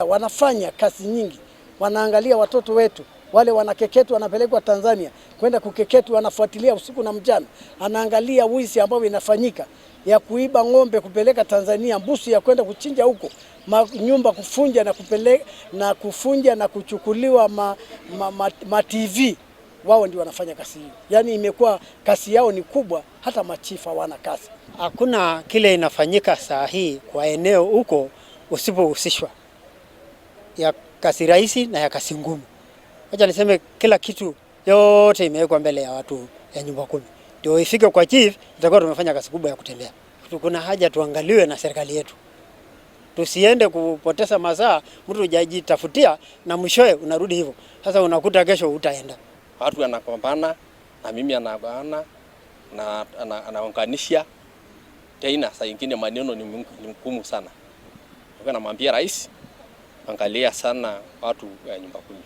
Wanafanya kazi nyingi, wanaangalia watoto wetu wale wanakeketwa, wanapelekwa Tanzania kwenda kukeketwa, wanafuatilia usiku na mchana, anaangalia wizi ambao inafanyika ya kuiba ng'ombe kupeleka Tanzania, mbuzi ya kwenda kuchinja huko, nyumba kufunja na kupeleka na kufunja na kuchukuliwa ma TV. Wao ndio wanafanya kazi hiyo. Yaani imekuwa kazi yao ni kubwa, hata machifa hawana kazi. Hakuna kile inafanyika saa hii kwa eneo huko usipohusishwa, ya kazi rahisi na ya kazi ngumu. Wacha niseme kila kitu yote imewekwa mbele ya watu ya nyumba kumi, ndio ifike kwa chief, itakuwa tumefanya kazi kubwa ya kutembea. Kuna haja tuangaliwe na serikali yetu, tusiende kupoteza masaa, mtu hujajitafutia na mwishowe unarudi hivyo. Sasa unakuta kesho utaenda Watu wanagombana na mimi anabana na anaunganisha tena, saa ingine maneno ni ngumu sana. Namwambia rais, angalia sana watu ya nyumba kumi.